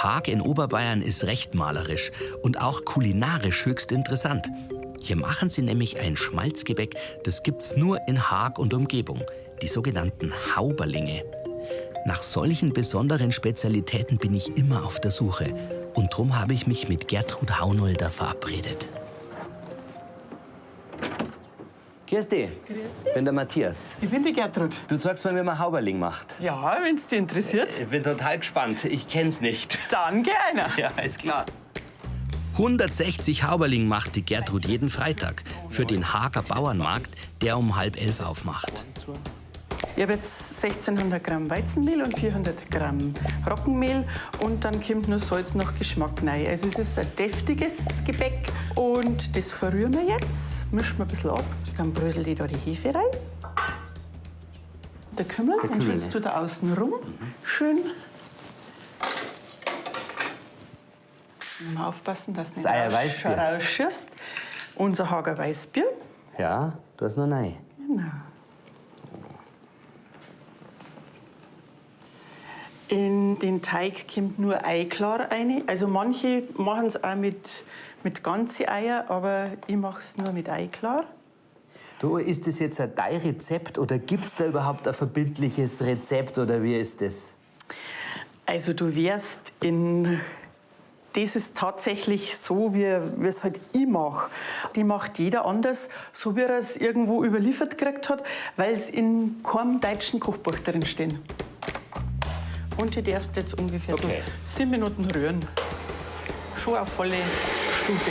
Haag in Oberbayern ist recht malerisch und auch kulinarisch höchst interessant. Hier machen sie nämlich ein Schmalzgebäck, das gibt's nur in Haag und Umgebung, die sogenannten Hauberlinge. Nach solchen besonderen Spezialitäten bin ich immer auf der Suche. Und drum habe ich mich mit Gertrud Haunolder verabredet. Kirsti, ich bin der Matthias. Ich bin die Gertrud. Du zeigst mir, wie man Hauberling macht. Ja, wenn es dich interessiert. Ich bin total gespannt. Ich kenn's nicht. Dann geh einer. Ja, ist klar. 160 Hauberling macht die Gertrud jeden Freitag für den Haager Bauernmarkt, der um 10:30 aufmacht. Ich habe jetzt 1600 Gramm Weizenmehl und 400 Gramm Roggenmehl und dann kommt nur Salz nach Geschmack rein. Also es ist ein deftiges Gebäck und das verrühren wir jetzt, mischen wir ein bisschen ab. Dann brösel ich da die Hefe rein. Der Kümmel, Der den Kümmel, schützt ne? du da außen rum. Schön. Mal aufpassen, dass Das nicht Eier Weißbier. rausschießt. Unser Hager Weißbier. Ja, du hast noch nein. Genau. In den Teig kommt nur Eiklar rein. Also manche machen es auch mit ganzen Eier, aber ich mache es nur mit Eiklar. Du, ist das jetzt ein dein Rezept oder gibt's da überhaupt ein verbindliches Rezept oder wie ist das? Also du wirst in... Das ist tatsächlich so, wie es halt ich mache. Die macht jeder anders, so wie er es irgendwo überliefert gekriegt hat, weil es in keinem deutschen Kochbuch drin steht. Und die darfst jetzt ungefähr so 7 Minuten rühren. Schon auf volle Stufe.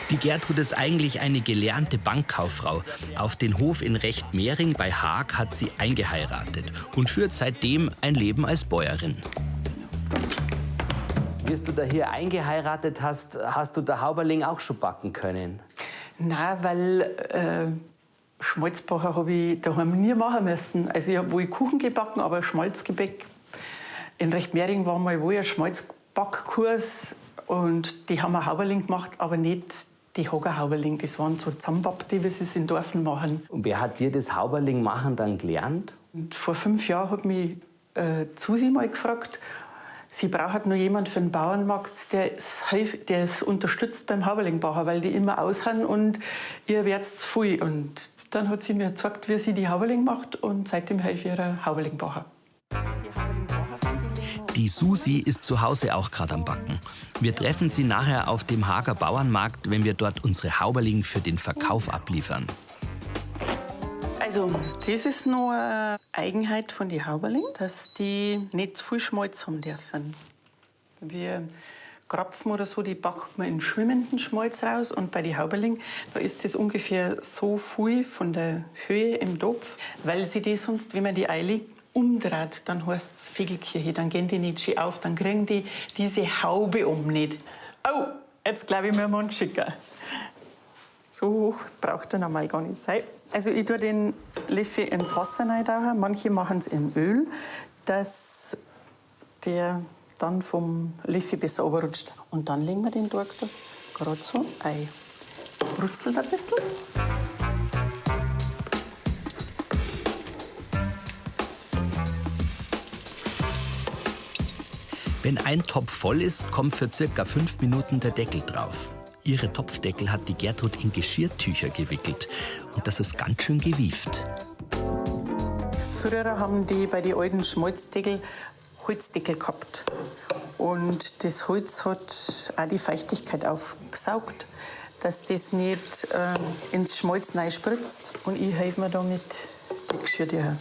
Die Gertrud ist eigentlich eine gelernte Bankkauffrau. Auf den Hof in Rechtmehring bei Haag hat sie eingeheiratet und führt seitdem ein Leben als Bäuerin. Wie du da hier eingeheiratet hast, hast du der Hauberling auch schon backen können? Nein, weil Schmalzbacher hab ich daheim nie machen müssen. Also ich hab wohl Kuchen gebacken, aber Schmalzgebäck. In Rechtmehring war mal wohl ein Schmalzbackkurs und die haben ein Hauberling gemacht, aber nicht die Hager Hauberling. Das waren so Zusammenbackte, wie sie es in Dorfen machen. Und wer hat dir das Hauberling machen dann gelernt? Und vor 5 Jahren hat mich Susi mal gefragt, sie braucht nur jemand für den Bauernmarkt, der es unterstützt beim Hauberlingbacher, weil die immer aus haben und ihr werd's zu viel. Und dann hat sie mir gezeigt, wie sie die Hauberling macht und seitdem helfe ich ihr Hauberlingbacher. Die Susi ist zu Hause auch grad am Backen. Wir treffen sie nachher auf dem Haager Bauernmarkt, wenn wir dort unsere Hauberling für den Verkauf abliefern. Also, das ist noch eine Eigenheit von den Hauberling, dass die nicht zu viel Schmalz haben dürfen. Wir Krapfen oder so, die backt man in schwimmenden Schmalz raus. Und bei den Hauberling, da ist das ungefähr so viel von der Höhe im Topf, weil sie die sonst, wenn man die Eile umdreht, dann heißt's Figelkirche, dann gehen die nicht schön auf, dann kriegen die diese Haube um nicht. Oh, jetzt glaub ich, müssen wir uns schicken. So hoch braucht er normal gar nicht sein. Also ich tue den Löffel ins Wasser reintauchen. Manche machen's im Öl, dass der dann vom Löffel besser runterrutscht. Und dann legen wir den Teig da grad so ein. Brutzelt ein bisschen. Wenn ein Topf voll ist, kommt für circa 5 Minuten der Deckel drauf. Ihre Topfdeckel hat die Gertrud in Geschirrtücher gewickelt. Und das ist ganz schön gewieft. Früher haben die bei den alten Schmalzdeckel Holzdeckel gehabt. Und das Holz hat auch die Feuchtigkeit aufgesaugt, dass das nicht ins Schmalz reinspritzt. Und ich helfe mir da mit den Geschirrtüchern.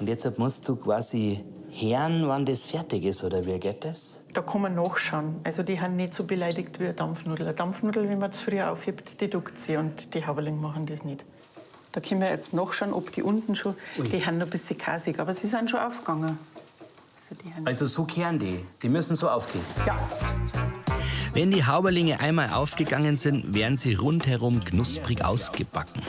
Und jetzt musst du quasi hören, wann das fertig ist, oder wie geht das? Da kann man nachschauen. Also die sind nicht so beleidigt wie eine Dampfnudel. Eine Dampfnudel, wenn man zu früh aufhebt, die duckt sie und die Hauberling machen das nicht. Da können wir jetzt nachschauen, ob die unten schon, Ui. die sind noch ein bisschen kasig, aber sie sind schon aufgegangen. Also, die haben Also so kehren die? Die müssen so aufgehen? Ja. Wenn die Hauberlinge einmal aufgegangen sind, werden sie rundherum knusprig ausgebacken.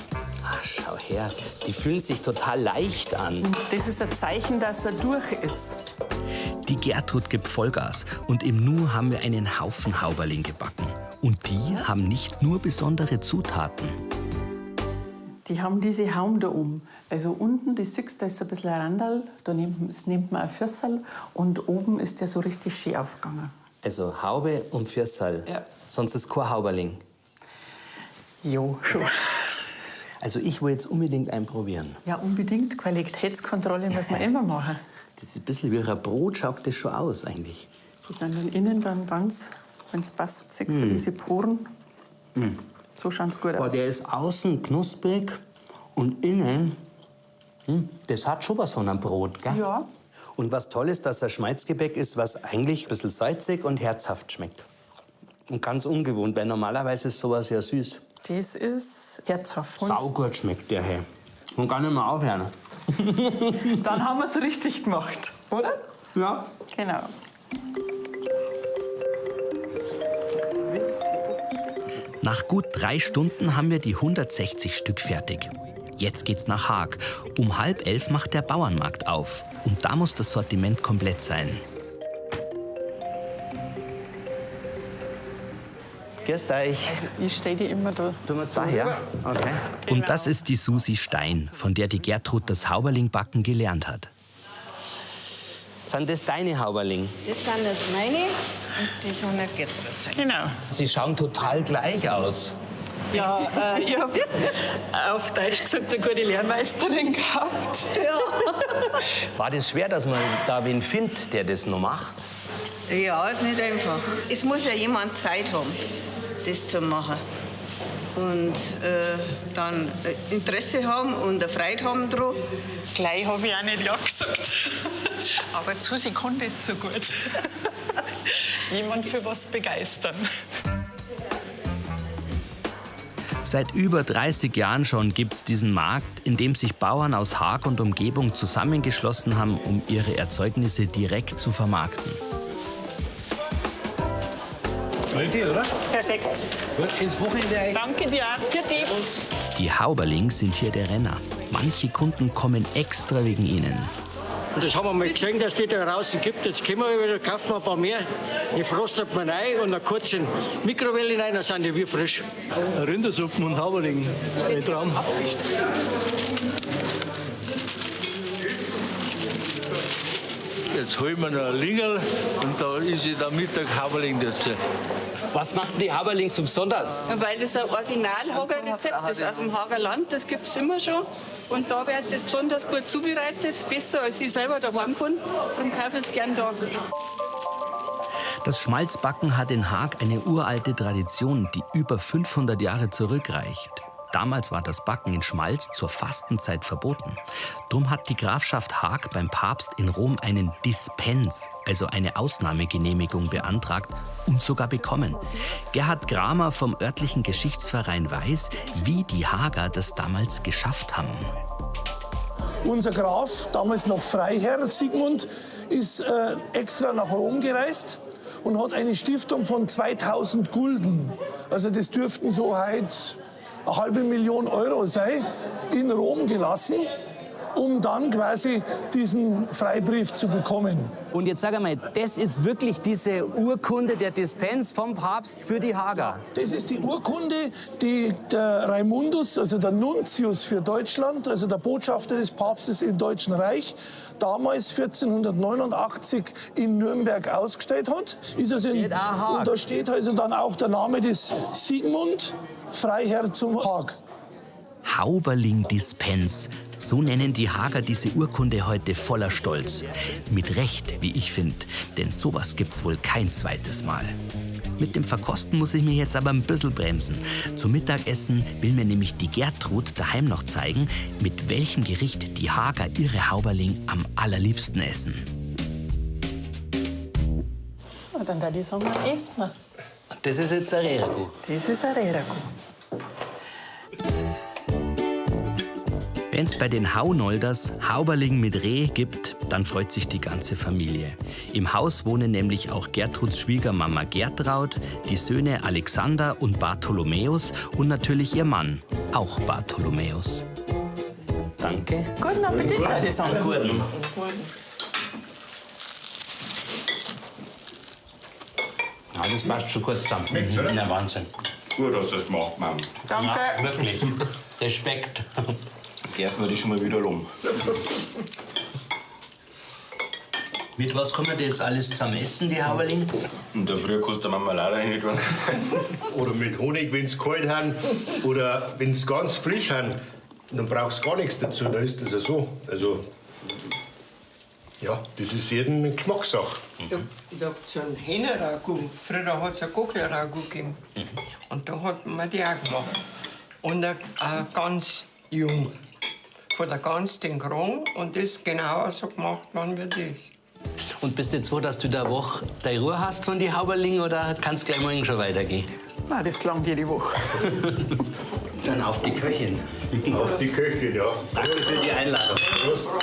Ach, schau her, die fühlen sich total leicht an. Das ist ein Zeichen, dass er durch ist. Die Gertrud gibt Vollgas und im Nu haben wir einen Haufen Hauberling gebacken. Und die haben nicht nur besondere Zutaten. Die haben diese Haum da oben. Also unten, das siehst du, da ist so ein bisschen ein Randal, da nimmt, das nimmt man ein Füsserl und oben ist der so richtig schön aufgegangen. Also Haube und Fürsal. Ja. Sonst ist kein Hauberling. Jo, schon. Also ich will jetzt unbedingt einen probieren. Ja, unbedingt. Qualitätskontrolle muss man immer machen. Das ist ein bisschen wie ein Brot, schaut das schon aus eigentlich. Die sind dann innen dann ganz, wenn es passt, siehst du diese Poren. So schauen sie gut Boah, aus. der ist außen knusprig und innen, das hat schon was von einem Brot, gell? Ja. Und was toll ist, dass das Schmalzgebäck ist, was eigentlich ein bisschen salzig und herzhaft schmeckt. Und ganz ungewohnt, weil normalerweise ist sowas ja süß. Das ist herzhaft. Und Saugut schmeckt der, hey. Man kann nicht mehr aufhören. Dann haben wir es richtig gemacht, oder? Ja. Genau. Nach gut 3 Stunden haben wir die 160 Stück fertig. Jetzt geht's nach Haag. Um 10:30 macht der Bauernmarkt auf. Und da muss das Sortiment komplett sein. Grüß euch. Ich stehe die immer da. Du musst daher? Okay. Und das ist die Susi Stein, von der die Gertrud das Hauberlingbacken gelernt hat. Sind das deine Hauberling? Das sind jetzt meine und die sind nicht Gertrud. Genau. Sie schauen total gleich aus. Ja, ich habe auf Deutsch gesagt eine gute Lehrmeisterin gehabt. Ja. War das schwer, dass man da wen findet, der das noch macht? Ja, ist nicht einfach. Es muss ja jemand Zeit haben, das zu machen. Und dann Interesse haben und eine Freude haben dran. Gleich habe ich auch nicht Ja gesagt. Aber Susi konnte es so gut. Jemand für was begeistern. Seit über 30 Jahren schon gibt's diesen Markt, in dem sich Bauern aus Haag und Umgebung zusammengeschlossen haben, um ihre Erzeugnisse direkt zu vermarkten. 12 Uhr, oder? Perfekt. Gut, schönes Wochenende euch. Danke dir auch. Für dich. Die Hauberlings sind hier der Renner. Manche Kunden kommen extra wegen ihnen. Und das haben wir mal gesehen, dass die da draußen gibt. Jetzt kommen wir wieder, kauft man ein paar mehr. Die frostet man rein und dann kurz in die Mikrowelle rein, dann sind die wie frisch. Rindersuppen und Hauberling. Ein Traum. Jetzt holen wir noch ein Lingerl und da ist es am Mittag Haberling dazu. Was macht denn die Haberling so besonders? Weil das ein Original-Hager-Rezept ist aus dem Hager Land, das gibt es immer schon. Und da wird das besonders gut zubereitet, besser als ich selber daheim kann. Darum kaufe ich es gern da. Das Schmalzbacken hat in Haag eine uralte Tradition, die über 500 Jahre zurückreicht. Damals war das Backen in Schmalz zur Fastenzeit verboten. Drum hat die Grafschaft Haag beim Papst in Rom einen Dispens, also eine Ausnahmegenehmigung, beantragt und sogar bekommen. Gerhard Kramer vom örtlichen Geschichtsverein weiß, wie die Hager das damals geschafft haben. Unser Graf, damals noch Freiherr Sigmund, ist extra nach Rom gereist und hat eine Stiftung von 2000 Gulden, also das dürften so heute 500.000 Euro sein, in Rom gelassen, um dann quasi diesen Freibrief zu bekommen. Und jetzt sag einmal, das ist wirklich diese Urkunde der Dispens vom Papst für die Hager? Das ist die Urkunde, die der Raimundus, also der Nuntius für Deutschland, also der Botschafter des Papstes im Deutschen Reich, damals 1489 in Nürnberg ausgestellt hat. Ist also in, Steht auch Haag. und da steht also dann auch der Name des Sigmund, Freiherr zum Haag. Hauberling-Dispens. So nennen die Hager diese Urkunde heute voller Stolz. Mit Recht, wie ich finde, denn sowas gibt's wohl kein zweites Mal. Mit dem Verkosten muss ich mich jetzt aber ein bisschen bremsen. Zum Mittagessen will mir nämlich die Gertrud daheim noch zeigen, mit welchem Gericht die Hager ihre Hauberling am allerliebsten essen. So, dann da die sagen wir, essen wir. Das ist jetzt ein Rehragout. Das ist ein Rehragout. Wenn's bei den Haunolders Hauberling mit Reh gibt, dann freut sich die ganze Familie. Im Haus wohnen nämlich auch Gertruds Schwiegermama Gertraud, die Söhne Alexander und Bartholomäus und natürlich ihr Mann, auch Bartholomäus. Danke. Guten Appetit, würde ich sagen. Guten. Ja, das passt schon gut zusammen. Schmeckt, oder? Na, Wahnsinn. Gut hast du das gemacht, Mama. Danke. Ja, wirklich. Respekt. Dürfen wir dich schon mal wieder loben. Mit was kann man denn jetzt alles zusammen essen, die Hauberling? Und der Früh kostet Marmelade rein tun. Oder mit Honig, wenn es kalt haben. Oder wenn es ganz frisch haben. Dann brauchst du gar nichts dazu. Dann ist das ja so. Also, ja, das ist jedem Geschmackssache. Da gibt's so ein Hähne-Ragout. Früher hat es ein Gockel-Ragout gegeben. Und da hat man die auch gemacht. Und eine ganz jung. Von der Gans den Kragen und das ist genau so gemacht worden wie das. Und bist du jetzt froh, dass du da eine Woche deine Ruhe hast von die Hauberling oder kannst gleich morgen schon weitergehen? Nein, das langt jede Woche. Dann auf die Köchin. Auf die Köchin, ja. Danke für die Einladung. Prost.